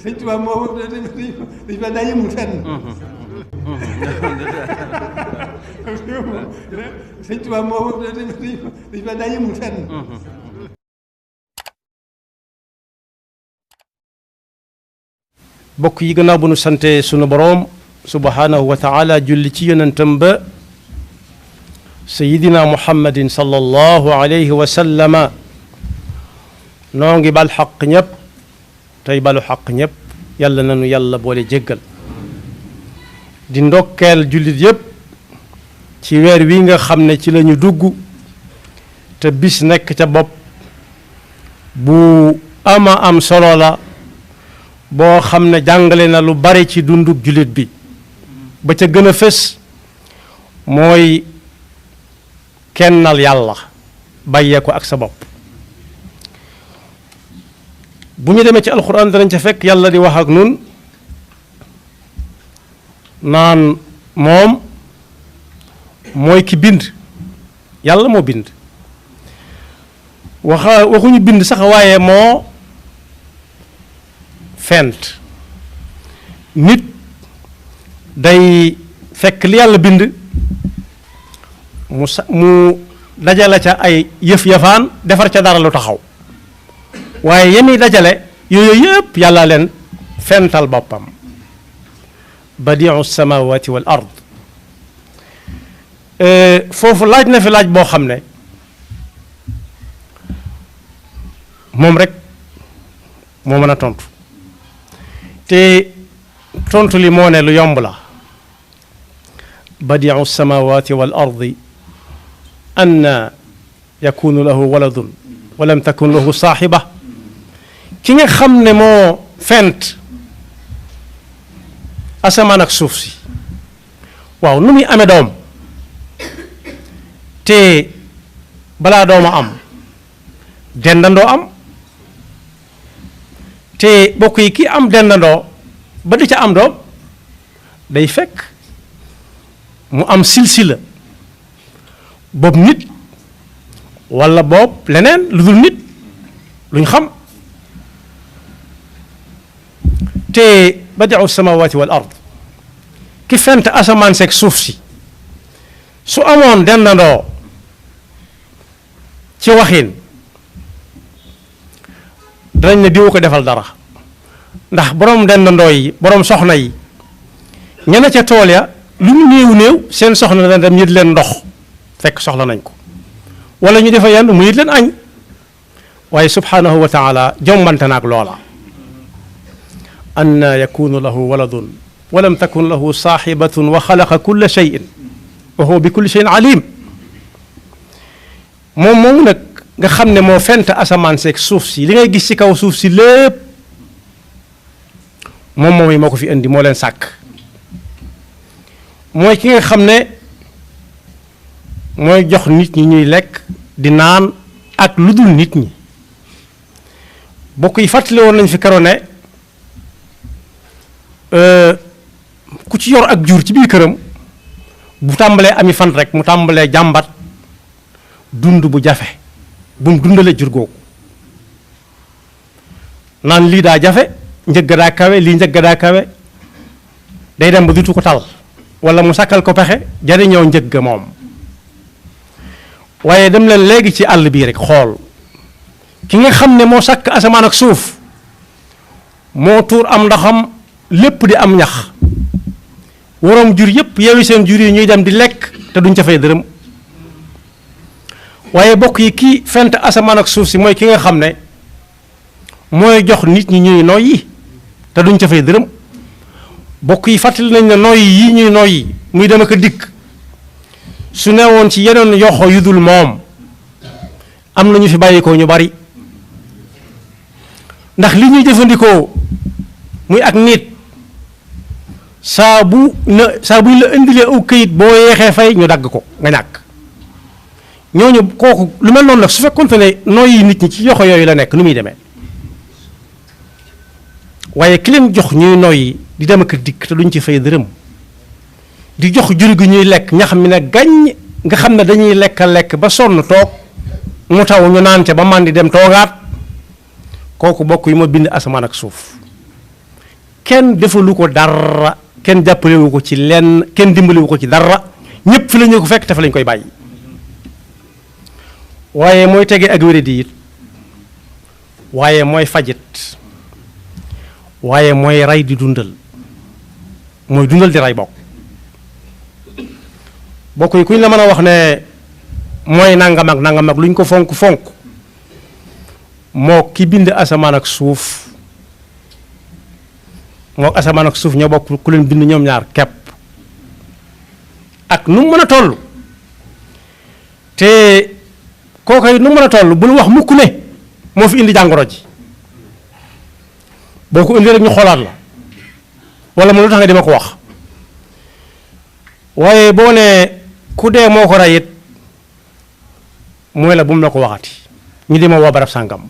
sëñ Tuubaa moo dañ fa daa yëmul fenn. sëñ Tuubaa moo dañ fa daa yëmul fenn. bokk yi gannaaw bu nu sante sunu boroom subhanahu wa taala julli ci yonentam ba sayidina muhammadin sallallahu alayhi wa sallama noo ngi bal xaq ñëpp tey balu xaq ñëpp yàlla nanu yàlla boole jéggal di ndokkeel jullit yëpp ci weer wi nga xam ne ci lañu dugg te bis nekk ca bopp bu ama am solo la boo xam ne jàngale na lu bari ci dundug jullit bi ba ca gën a fës mooy kennal yàlla bàyyee ko ak sa bopp bu ñu demee ci alxuraan danañ ca fekk yàlla di wax ak nun naan moom mooy ki bind yàlla moo bind waxuñu bind sax waaye moo fent nit day fekk li yàlla bind mu dajale ca ay yëf-yëfaan defar ca dara lu taxaw waaye yemi dajale yooyu yëpp yàlla leen fental boppam badiu samawati wal ard foofu laaj na fi laaj boo xam ne moom rek moo mën a tontu te tontu li moo ne lu yomb la badiu samawati wal ardi anna yakunu lahu waladun wa lam takun lahu saaxiba ki nga xam ne moo fent asamaan ak suuf si waaw nu muy amee doom te balaa dooma am dendandoo am te bokk yi ki am dendandoo ba di ca am doom day fekk mu am silsila boobu nit walla boobu leneen lu dul nit luñ xam te badiu samawati wal ard ki fent asamaan seeg suuf si su amoon dendandoo ci waxin danañ ne diwu ko defal dara ndax borom dendandoo yi borom soxna yi ñene ca tool ya lu mu néew néew seen soxna dana dem yët leen ndox fekk soxla nañ ko wala ñu defa yenn mu yët leen añ waaye subhanahu wa taala jombante naag loola anna yakunu lahu waladun wa lam takun lahu saaxibatun wa xalaqa kulla cheyin wa huwa bi kulli cheyin alim moom moomu nag nga xam ne moo fent asamaan seeg suuf si li ngay gis ci kaw suuf si lépp moom moom yi moo ko fi indi moo leen sàkk mooy ki nga xam ne mooy jox nit ñi ñuy lekk di naan ak lu dul nit ñi bokk yi fàttali woon nañ fi kero ne ku ci yor ak jur ci biir këram bu tàmbalee ami fan rek mu tàmbalee jàmbat dund bu jafe bu mu dundalee jur googu naan lii daa jafe njëgg daa kawe lii njëgg daa kawe day dem ba dutu ko tal wala mu sàkkal ko pexe jariñoo njëgg moom waaye dem leen léegi ci àll bii rek xool ki nga xam ne moo sàkk asamaan ak suuf moo tuur am ndaxam lépp di am ñax waroom jur yëpp yeewi seen jur yi ñuy dem di lekk te duñ ca fay dërëm waaye bokk yi kii fent asamaan ak suuf si mooy ki nga xam ne mooy jox nit ñi ñuy noyyi te duñ ca fay dërëm bokk yi fàttali nañ ne noyyi yi ñuy noyyi muy dem ak a dikk su newoon ci yeneen yoxo yu dul moom am na ñu fi bàyyikoo ñu bari ndax li ñuy jëfandikoo muy ak nit saa buñ la indilee aw këyit boo yeexee fay ñu dagg ko nga ñàkk ñooñu kooku lu mel noonu nag su fekkoonte ne noyyi nit ñi ci yoxo yooyu la nekk nu muy demee waaye ki leen jox ñuy noyyi di dem ak dikk te duñ ci fay dërëm di jox jur gi ñuy lekk ñax mi ne gàññ nga xam ne dañuy lekk ba sonn toog mu taw ñu naan ca ba man di dem toogaat kooku bokk yi ma bind asamaan ak suuf kenn defalu ko dara kenn jàppalewu ko ci lenn kenn dimbalewu ko ci dara ñëpp fi la ñu ko fekk te fa lañ koy bàyyi waaye mooy tege ak wéradi it waaye mooy fajit waaye mooy rey di dundal mooy dundal di rey bokk yi kuñ la mën a wax ne mooy nangam ak luñ ko fonk fonk moo ki bind asamaan ak suuf moo asamaan ak suuf ñoo bokk ku leen bind ñoom ñaar kepp ak nu mu mën a toll te kooku nu mu mën a toll bul wax mukk ne moo fi indi jàngoro ji boo ko indi rek ñu xoolaat la wala mu lu tax nga di ma ko wax waaye boo ne ku dee moo ko rey it mooy la bu mu la ko waxati ñu di ma woo barab sàngam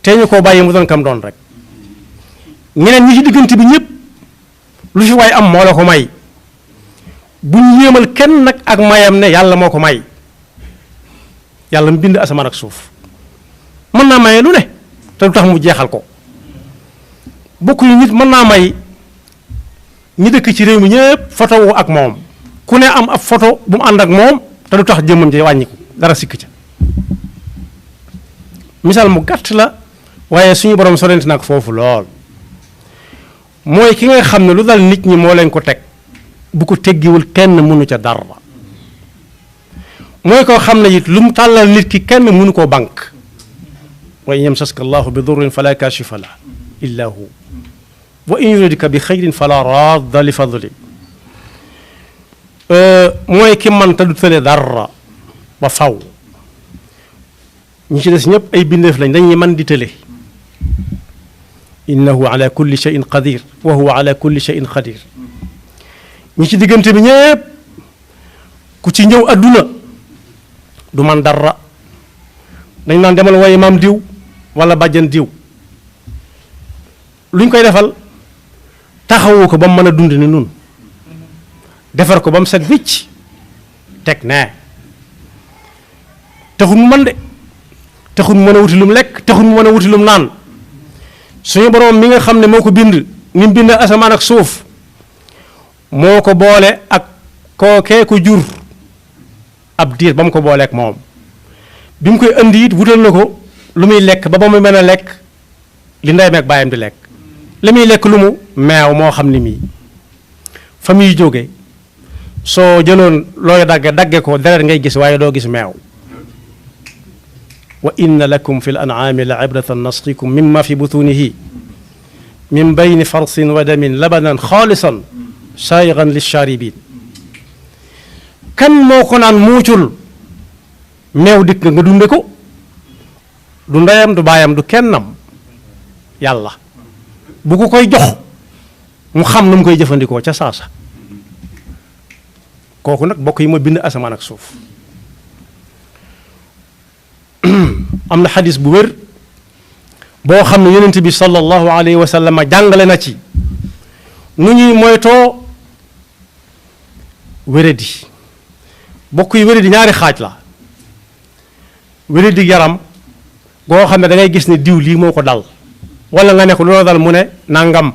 te ñu koo bàyyi mu doon kam doon rek ñeneen ñi ci diggante bi ñëpp lu fi waay am moo la ko may bu ñu yéemal kenn nag ak mayam ne yàlla moo ko may yàlla mu bind asamaan ak suuf mën naa maye lu ne te du tax mu jeexal ko bokk yi nit mën naa may ñi dëkk ci réew mi ñëpp photo wu ak moom ku ne am ab photo bu mu ànd ak moom te du tax jëmmam ji wàññiku dara sikk ca misaal mu gàtt la waaye suñu borom sorent nag foofu lool mooy ki nga xam ne lu dal nit ñi moo leen ko teg bu ko teggiwul kenn mënu ca dara mooy koo xam ne it lu mu tàllal nit ki kenn mënu koo bank wa in yamsaska allahu bi durrin fala kashifa la illa hu wa in yuridka bi xayrin fala radda li fadli mooy ki man te du tële dara ba faw ñi ci des ñëpp ay bindeef lañ dañuy man di tële innahu ala kulli shay'in qadir wa huwa ala kulli shay'in qadir ñi ci diggante bi ñëpp ku ci ñëw adduna du man dara dañ naan demal waaye maam diw wala bàjjan diw luñ koy defal taxawu ko ba mu mën a dund ni nun defar ko ba mu set wicc teg nee taxul mu man de taxul mu mën a wuti lum lekk taxul mu mën a wuti lum naan suñu boroom mi nga xam ne moo ko bind ni mu bind asamaan ak suuf moo ko boole ak kookee ko jur ab diir ba mu ko booleek moom bi mu koy andi it wutal na ko lu muy lekk ba mu mën a lekk li ndeyam ak baayam di lekk li muy lekk lu mu meew moo xam ni mii fa muy jóge soo jëloon looy dagge ko deret ngay gis waaye doo gis meew wa inna lakum fi l an'aami la ibratan nasqikum mimma fi butunihi min bayni farsin wa damin labanan xaalisan saayigan lishaaribin kan moo ko naan muucul meew dikk nga dunde ko du ndeyam du baayam du kennam yàlla bu ko koy jox mu xam nu mu koy jëfandikoo ca saasa kooku nag bokk yi ma bind asamaan ak suuf am na xadis bu wér boo xam ne yonent bi sallallahu alayhi wa sallam jàngale na ci nu ñuy moytoo wéradi bokk yi wéradi ñaari xaaj la wéradi yaram goo xam ne da ngay gis ne diw lii moo ko dal wala nga ne ko loola dal mu ne nangam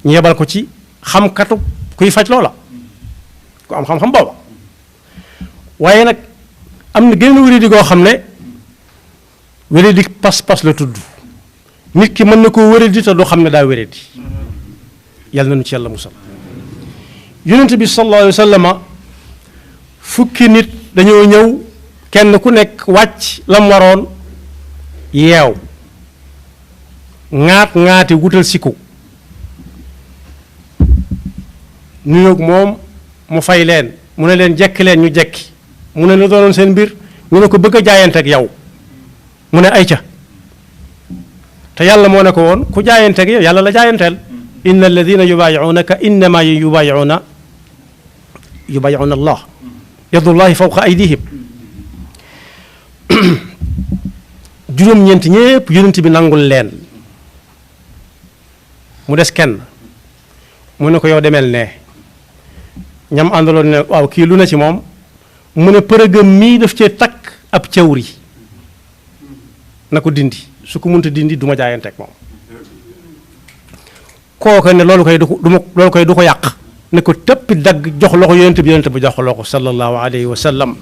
ñu yebal ko ci xamkatu kuy faj loola ku am xam-xam booba waaye nag am na geneen wéradi goo xam ne wéradi pas-pas la tudd nit ki mën na koo wéradi te du xam ne daa wéradi yàlla na nu ci yàlla musal yonent bi sallallahu alayhi wa sallam fukki nit dañoo ñëw kenn ku nekk wàcc la mu waroon yeew ŋaati wutal siku nuyoog moom mu fay leen mu ne leen jekki leen ñu jekki mu ne lu doonoon seen mbir ñu ne ko bëgg a jaayante ak yow mu ne ayca te yàlla moo ne ko woon ku jaayante ak yow yàlla la jaayanteel inna alladina yubaayi'unaka innama yubaayi'una allah yadullahi fawqa aydihim juróom-ñeent ñépp yonent bi nangul leen mu des kenn mu ne ko yow demel ne ñam àndaloon ne waaw kii lu na ci moom mu ne përëgëm mii daf cee takk ab cawri na ko dindi su ko mënta dindi du ma jaayanteeg moom kooka ne loolu koy du ko yàq ne ko tëppi dagg jox loxo yonent bi jox loxo sallallahu alayhi wa sallam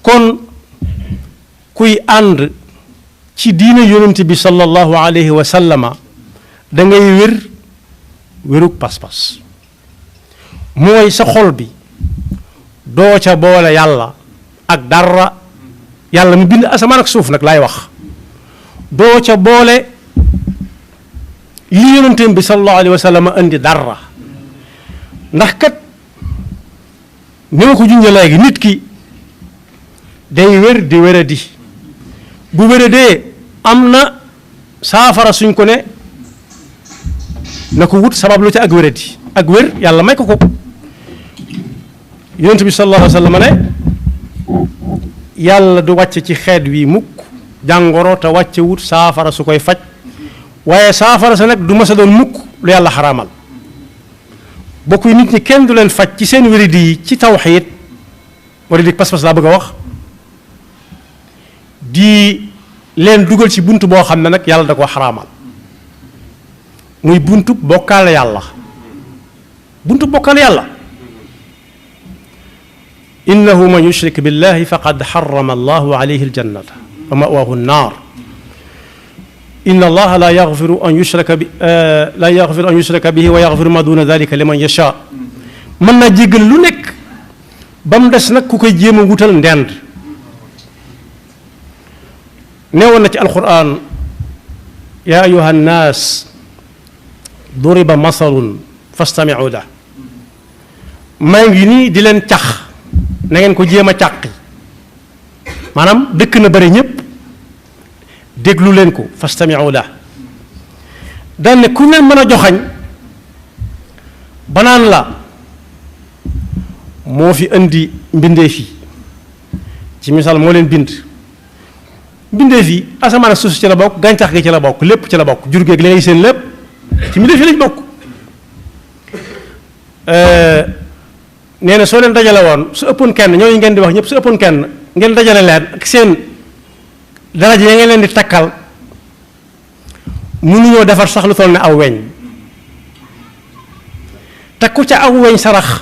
kon kuy ànd ci diine yonent bi sallallahu alayhi wa sallama da ngay wérug pas-pas mooy sa xol bi doo ca boole yàlla ak dara yàlla mu bind asamaan ak suuf nag laay wax doo ca boole li yonenteem bi sallallahu alayhi wa sallam indi dara ndax kat ni ma ko junjee léegi nit ki day wér di wéradi bu wéradee am na saafara suñ ko ne na ko wut sabab lu ca ak wéradi ak wér yàlla may ko yonent bi sallallahu alayhi wa sallam ne yàlla du wàcce ci xeet wi mukk jàngoro te wàcce wut saafara su koy faj waaye saafara sa nag du mës a doon mukk lu yàlla xaraamal bokk yi nit ñi kenn du leen faj ci seen wéradi yi ci tawxiid wéradi pas-pas laa bëgg a wax di leen dugal ci bunt boo xam ne nag yàlla da koo xaraamal muy buntu bokkaale yàlla buntu bokkaale yàlla innahu man yushrik billahi faqad harrama allahu alayhi aljannata wa ma'wahu an-nar inna allaha la yaghfiru an yushraka bihi wa yaghfiru ma duna dhalika liman yasha mën naa jéggal lu nekk ba mu des nag ku koy jéem a wutal ndend neewoon na ci alquran ya ayuha nnaas duriba masalun fastami'u la maa ngi nii di leen cax na ngeen ko jéem a càqi maanaam dëkk na bëri ñépp déglu leen ko fastami'u la daan ne ku leen mën a joxañ banaan la moo fi indi mbindeef yi ci misaal moo leen bind mbindeef yi asamaan suuf ci la bokk gàncax gi ci la bokk lépp ci la bokk jur geeg li ngay seen lépp ci mbindeef yi lañ bokk nee na soo leen dajale woon su ëppoon kenn ñooñu ngeen di wax ñëpp su ëppoon kenn ngeen dajale leen ak seen daraja ya ngeen leen di takkal mënuñoo defar sax lu toll ne aw weñ te ku ca aw weñ sarax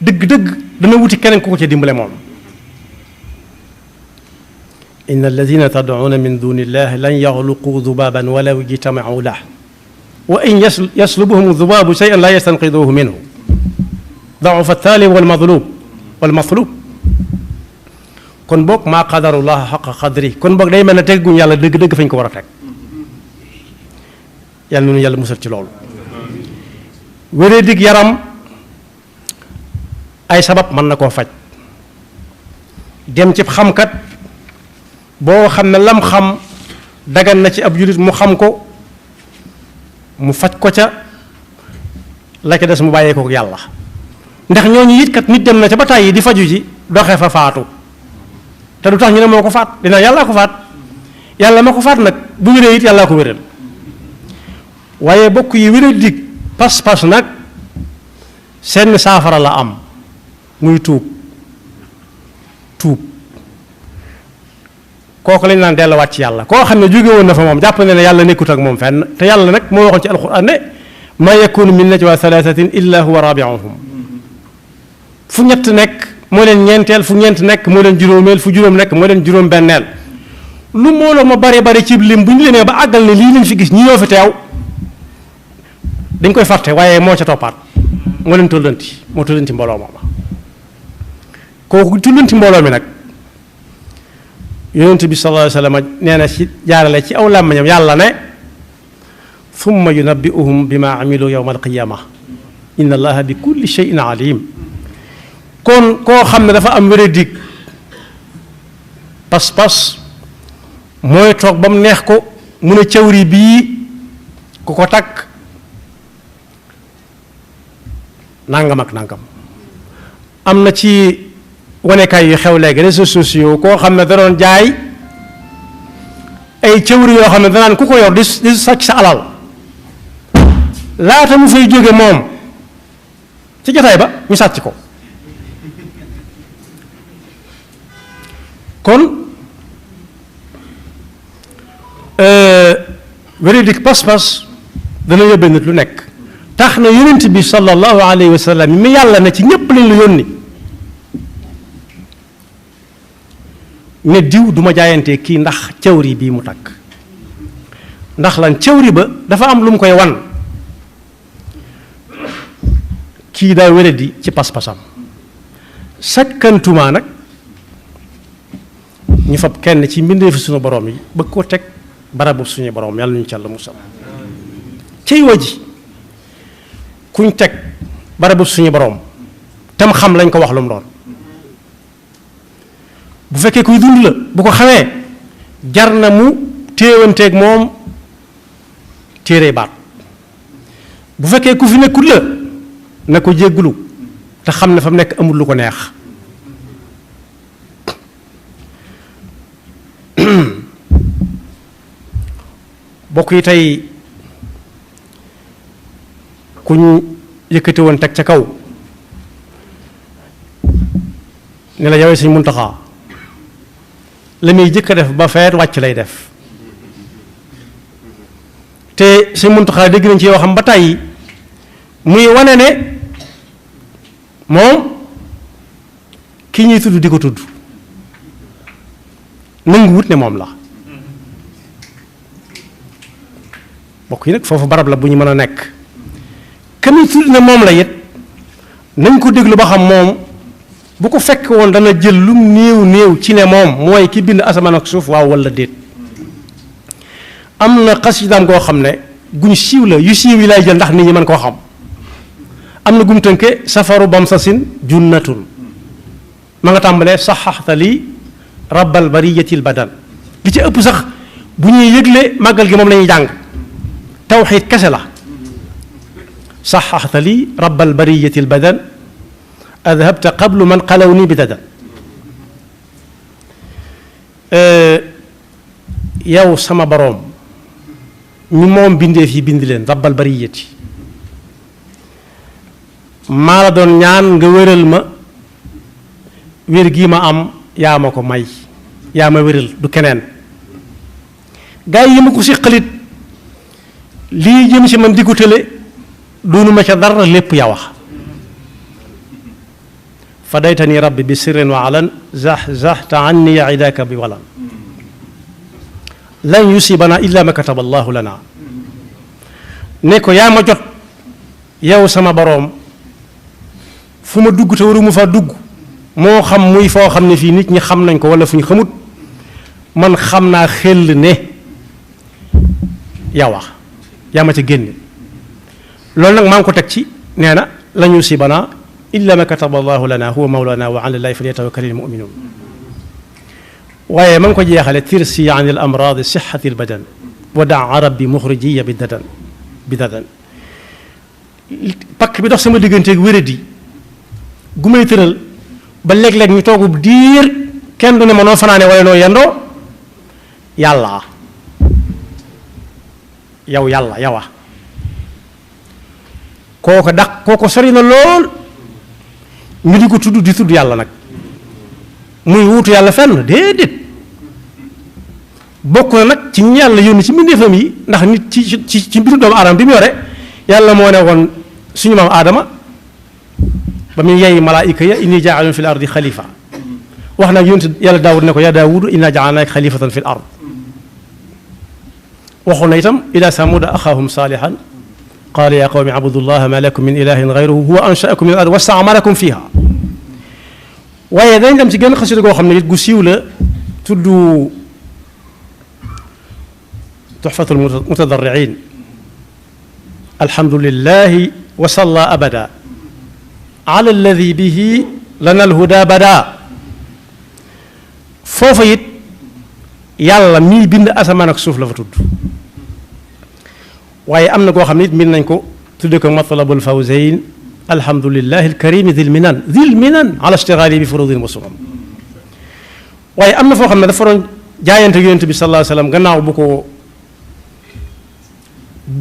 dëgg-dëgg dana wuti keneen ku ko ca dimbale moom inna alladina tad'una min duni illahi lan yaxluqu dubaban walaw ijtama'u lahu wa in yaslubuhum dubabu shay'an la yastanqiduhu minhu da'ufa at-talib wal matlub kon boog maa qadarullah xaqa qadri kon boog day mel ne tegguñ yàlla dëgg-dëgg fañ ko war a teg yàlla noonu yàlla musal ci loolu wéree dig yaram ay sabab mën na koo faj dem ci xamkat boo xam ne lam xam dagan na ci ab jullit mu xam ko mu faj ko ca la ca des mu bàyyee ko yàlla ndax ñooñu it kat nit dem na ca ba tàyyi di faju ji doxee fa faatu te du tax ñu ne moo ko faat dina yàllaa ko faat yàlla ma ko faat nag bu wéree it yàllaa ko wéral waaye bokk yi wéral dig pas-pas nag seen saafara la am muy tuub kooku lañ naan delluwaat ci yàlla koo xam ne jóge woon na fa moom jàpp ne ne yàlla nekkut ak moom fenn te yàlla nag moo waxoon ci alquran ne ma yakunu min najwa thalathatin illa huwa rabi'uhum fu ñett nekk moo leen ñeenteel fu ñeent nekk moo leen juróomeel fu juróom nekk moo leen juróom benneel lu mbooloo ma bari ci lim bu ñu limee ba àggal ne lii lañ fi gis ñi ñoo fi teew dañ koy fàtte waaye moo ca toppaat moo leen tollanti mbooloo moom kooku tullanti mbooloo mi nag yonent bi sallallahu alayhi wa sallam nee na ci jaarale ci aw làmmiñam yàlla ne thumma yunabbi'uhum bima amilu yawma alqiyama inna allaha bi kulli shay'in alim kon koo xam ne dafa am wéradig pas-pas mooy toog ba mu neex ko mu ne cawri bii ku ko takk nangam ak nangam am na ci wanekaay yu xew léegi réseaux sociaux koo xam ne da doon jaay ay cawri yoo xam ne danaan ku ko yor di sàcc sa alal laata mu fay jóge moom ci jotaay ba ñu sàcc ko kon wéradik pas-pas dana yóbbee nit lu nekk. tax na yonent bi sallallahu alayhi wa sallam mi yàlla na ci ñépp lañ la yónni ne diw du ma jaayantee kii ndax cawri bii mu takk ndax lan cawri ba dafa am lu mu koy wan kii daa wéradi ci pas-pasam sakkantumaa nag ñu fab kenn ci mbindeefi suñu borom yi bëgg ko teg barabu suñu borom yàlla ñu ci Yàlla musal cey waji kuñ teg barabu suñu borom tam xam lañ ko wax lu mu doon bu fekkee kuy dund la bu ko xamee jar na mu téewanteeg moom téere baat bu fekkee ku fi nekkul la na ko jéggulu te xam ne fa mu nekk amul lu ko neex bokk yi tey ku ñu yëkkati woon teg ca kaw ne la yowee Sëñ Muntaxa la muy jëkk a def ba feet wàcc lay def te Sëñ Muntaxa dégg nañ ci yoo xam ba tàyyi muy wane ne moom ki ñuy tudd di ko tudd nangu wut ne moom la bokk yi nag foofu barab la bu ñu mën a nekk ka muy tudd ne moom la it nañ ko déglu ba xam moom bu ko fekk woon dana jël lum néew néew ci ne moom mooy ki bind asamaan ak suuf waaw walla déet am na xasidaam goo xam ne guñ siiw la yu siiw yi lay jël ndax nit ñi mën koo xam am na gum tënke safaru bamsasin junnatun ma nga tàmbalee saxaxta li rabbal bariyatil badan li ci ëpp sax bu ñuy yëgle màggal gi moom la ñuy jàng tawxiid kese la saxaxta li rabbal bariyatil badan adhabta qablu man qalaw nii bi dadan yow sama boroom mi moom bindeef yi bind leen rabbal bariyati maa la doon ñaan nga wéral ma wér gii ma am yaa ma ko may yaa ma wéral du keneen gaa yi ma ko si xalit lii jëm si man di ko tële doonu ma ca dara lépp yaa wax fadaytani rabbi bi sirrin wa alan zaxzaxta anni idaaka bi walan lan yusibana illa ma kataba allahu lana ne ko yaa ma jot yow sama boroom fu ma dugg te waru mu fa dugg moo xam muy foo xam ne fii nit ñi xam nañ ko wala fu ñu xamut man xam naa xel ne yaa wax yaa ma ca génne loolu nag maa ngi ko teg ci nee na lan yusibana illa ma kataba allahu lana huwa mawlana wa ala llahi falyatawakkalil mu'minun waaye ma ngi ko jeexale tirsi an al amradi sixati al badan wa daa rabbi muxrijiya bi dadan pakk bi dox sama digganteeg wéradi gu may tëral ba léeg-léeg ñu toogub diir kenn du ne ma noo fanaane wala noo yendoo yàlla yow yàlla yawa kooko daq kooko sori na lool ñu di ko tudd di tudd yàlla nag muy wuutu yàlla fenn déedéet bokk na nag ci ñi yàlla yónni ci mbindeefam yi ndax nit ci mbiru doomu aadama bi mu yore yàlla moo ne woon suñu maam aadama ba muy yey malaayika ya inni jaalun fi l ardi xalifa wax nag yonent yàlla daawud ne ko yaa daawudu inna jaalnaaka xalifatan fi l ard waxoon na itam ila samuda axaahum saalihan qaala yaa qawmi abudullaha ma lakum min ilahin gayruhu huwa anshaakum min al ard wastaamarakum fiha waaye dañ dem ci genn xasida goo xam ne it gu siiw la tudd tuxfatul mutadarriin alhamdulillahi wa salla abada ala alladi bihi lana alhuda bada foofa it yàlla mii bind asamaan ak suuf la fa tudd waaye am na koo xam ne it min nañ ko tudde ko matlabul fawzayn alhamdulillahi alkarimi dil minan ala ishtigali bi furudin wa sunam waaye am na foo xam ne dafa doon jaayante yonent bi sallallahu alayhi wa sallam gannaaw bu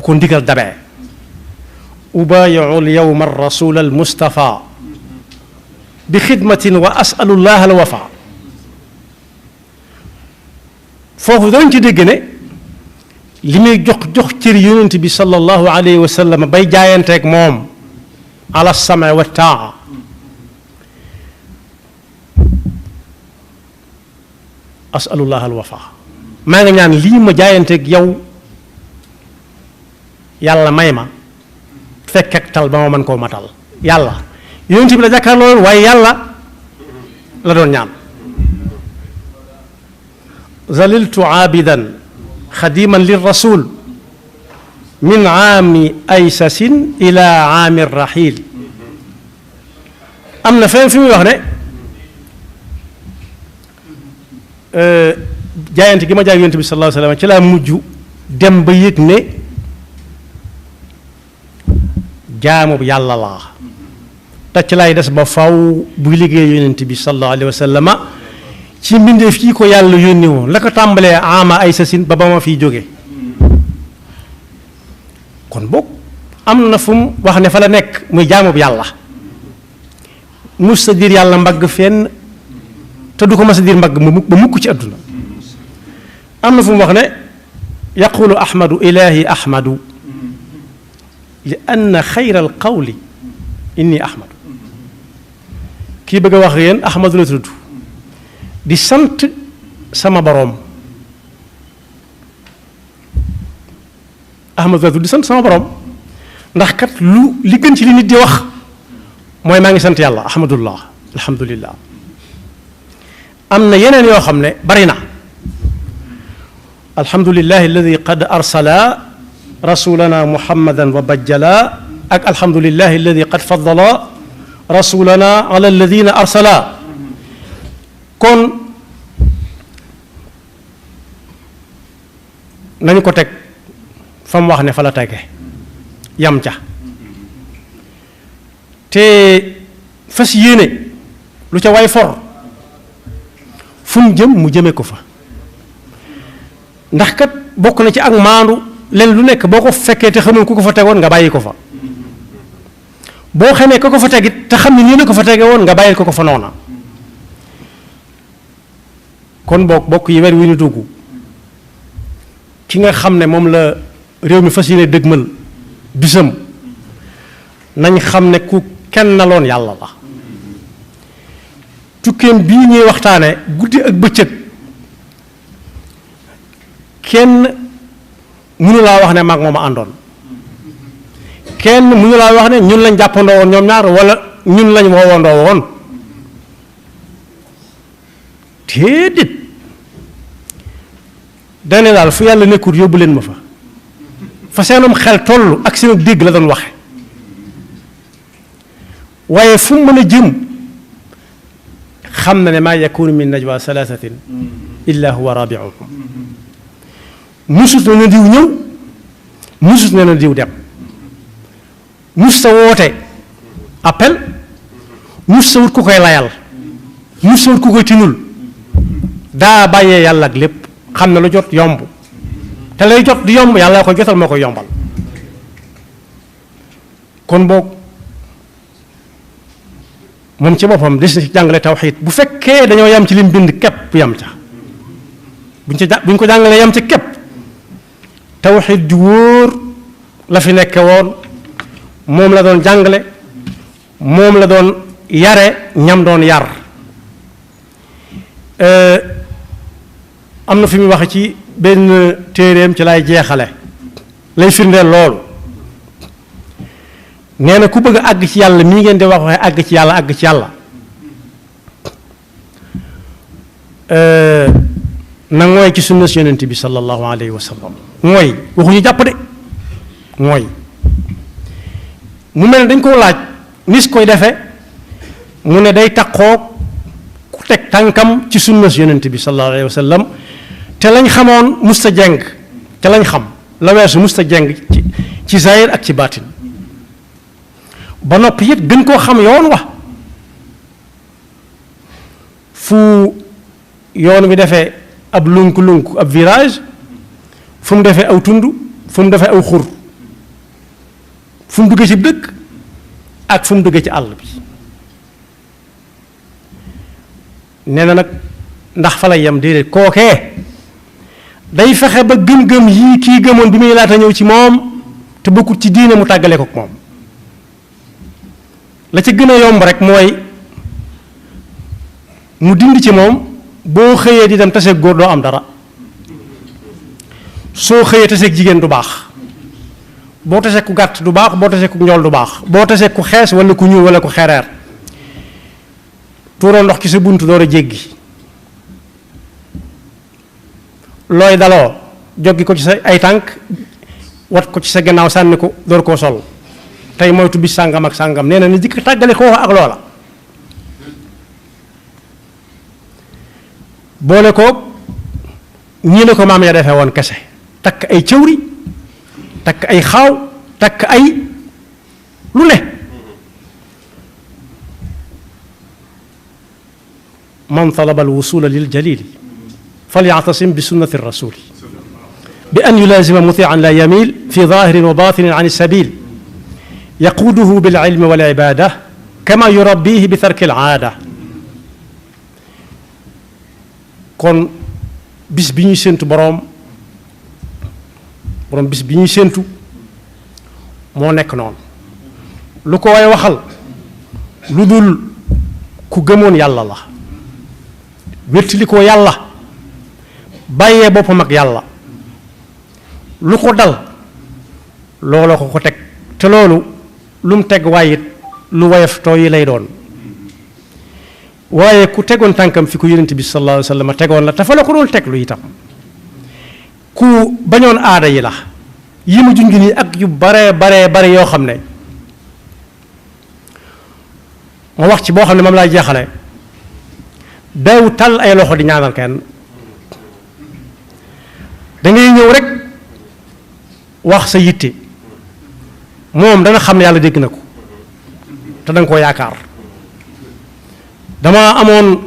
ko ndigal dabee ubaayiu lyawma rasul almustafa bi xidmatin wa asalu llah alwafa foofu danañ ci dégg ne li muy jox cër yonent bi sallallahu alayhi wa sallam bay jaayanteeg moom ala sama wa taa asalullah alwafa maa ngi ñaan lii ma jaayanteeg yow yàlla may ma fekk ak tal ba ma mën koo matal yàlla yonent bi la jàkkaarloo waaye yàlla la doon ñaan zaliltu aabidan xadiman lirrasul min aami aysasin ila aami rahil am na fenn fi muy wax ne jaayante gi ma jaay yonent bi sallallahu alayhi wa sallam ci laa mujj dem ba yëg ne jaamu yàlla laa te ci laay des ba faw buy liggéey yonent bi sallallahu alayhi wa sallam ci mbindeef yi ko yàlla yónni woon la ko tàmbalee ama ay sasin ba ma fiy jóge kon boog am na fu mu wax ne fa la nekk muy jaamu yàlla mus sa diir yàlla mbagg fenn te du ko mas a diir mbagg ba mukk ci àdduna am na fu mu wax ne yaqulu ahmadu ilahi ahmadu li anna xayra alqawli inni ahmadu kii bëgg a wax yéen ahmadu la tudd di sant sama boroom ahmadu la tudd di sant sama boroom ndax kat li gën ci li nit di wax mooy maa ngi sant yàlla ahmadullah alhamdulillah am na yeneen yoo xam ne bari na alhamdulillahi alladi qad arsala rasulana muhammadan wa bajjala ak alhamdulillahi alladi qad faddala rasulana ala alladina arsala kon nañu ko teg fa mu wax ne fa la tege yam ca te fas yéene lu ca way for fu mu jëm mu jëme ko fa ndax kat bokk na ci ak maandu leen lu nekk boo ko fekkee te xamul ku ko fa tegoon nga bàyyi ko fa boo xamee ku ko fa tegit te xam ne nii la ko fa tege woon nga bàyyil ko fa noona kon bokk yi weer wi ñu dugg ki nga xam ne moom la réew mi fas yéene dëgmal bisam nañ xam ne ku kenn naloon yàlla la tukkeem bii ñuy waxtaane guddi ak bëccëg kenn mënu laa wax ne maag moom a àndoon kenn mënu laa wax ne ñun lañ jàppandoo woon ñoom ñaar wala ñun lañ woowandoo woon déedéet dane daal fu yàlla nekkul yóbbu leen ma fa seenum xel toll ak seen dégg la doon waxe waaye fu mu mën a jëm xam na ne maa yakunu min najwa salaasatin illa huwa rabiuhum musut na diw ñëw musut na diw dem mus sa woote appel mus sa wut ku koy layal mus sa wut ku koy tinul daa bàyyee yàlla ak lépp xam na lu jot yomb te lay jot di yomb yàlla ko jotal moo koy yombal kon boog moom ci boppam des na ci jàngale tawxiid bu fekkee dañoo yam ci lim bind képp yam ca buñ ko jàngalee yam ca képp tawxiid ju wóor la fi nekke woon moom la doon jàngale moom la doon yare ñam doon yar am na fi muy waxe ci benn téeréem ci lay jeexale lay firndeel loolu nee na ku bëgg a àgg ci yàlla mii ngeen di wax waxee àgg ci yàlla na ngooy ci sunna si yonent bi sallallahu alayhi wa sallam mooy waxuñu jàpp de mooy mu mel ne dañ koo laaj nis koy defe mu ne day taqoo ku teg tànkam ci sunna si yonent bi sallallahu alayhi wa sallam te lañ xamoon musta jeng te lañ xam la weesu musta jeng ci zahir ak ci baatin ba noppi it gën koo xam yoon wa fu yoon wi defee ab lunk-lunk ab virage fu mu defee aw tund fu mu defee aw xur fu mu duggee ci dëkk ak fu mu duggee ci àll bi nee na nag ndax fa lay yem déedéet kookee day fexe ba gëm-gëm yii kii gëmoon bi muy laata ñëw ci moom te bokkut ci diine mu tàggale ko moom. la ci gën a yomb rek mooy mu dindi ci moom boo xëyee di dem taseeg góor doo am dara, soo xëyee taseeg jigéen du baax, boo taseeg ku gàtt du baax, boo taseeg ku njool du baax, boo taseeg ku xees wala ku ñuul wala ku xereer, tuuroo ndox ci sa bunt door a jéggi, looy daloo joggi ko ci sa ay tànk wat ko ci sa gannaaw sànni ko door koo sol, tey moytu bis sàngam ak sàngam. nee na ni jikk tàggale ko ak loola, boole ko ñii ne ko maam ya defee woon kese, takk ay cëwri, takk ay xaaw, takk ay lu ne. man talaba alwusula liljalili falyactasim bi sunnati rasuli bi an yulaazima mutian la yamil fi zahirin wa batinin an sabil yaquuduhu bililmi walibada kama yurabbihi bi tarki alaada. kon bis bi ñuy séentu boroom bis bi ñuy séentu moo nekk noonu. lu ko way waxal lu dul ku gëmoon yàlla la, wéttali ko yàlla, bàyyee boppam ak yàlla, lu ko dal looloo ko teg, te loolu lu mu teg waaye it lu woyof too yi lay doon. waaye ku tegoon tànkam fi ko yonent bi sallallahu alayhi wa sallam tegoon la te fa la ko doon teg lu itam, ku bañoon aada yi la yi mu junj nii ak yu bare yoo xam ne ma wax ci boo xam ne moom laay jeexale. daaw tal ay loxo di ñaanal kenn, dangay ñëw rek wax sa yitte, moom dana xam ne yàlla dégg na ko te danga koo yaakaar. dama amoon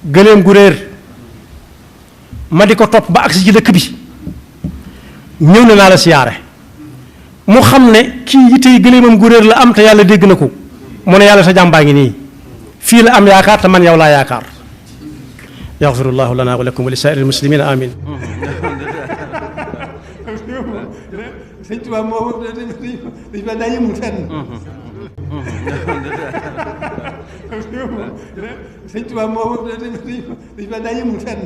gëléem gu réer ma di ko topp ba agsi ci dëkk bi, ñëw na naa la siyaare, mu xam ne kii yitte yi gëléemam gu réer la am te yàlla dégg na ko, mu ne yàlla sa jàmbaa ngi nii fii la am yaakaar te man yow laa yaakaar. yaxfirullahu lana wa lakum wa li saa'iril muslimina amin. sëñ Tuubaa moom daa yëmul fenn. sëñ Tuubaa moom daa yëmul fenn.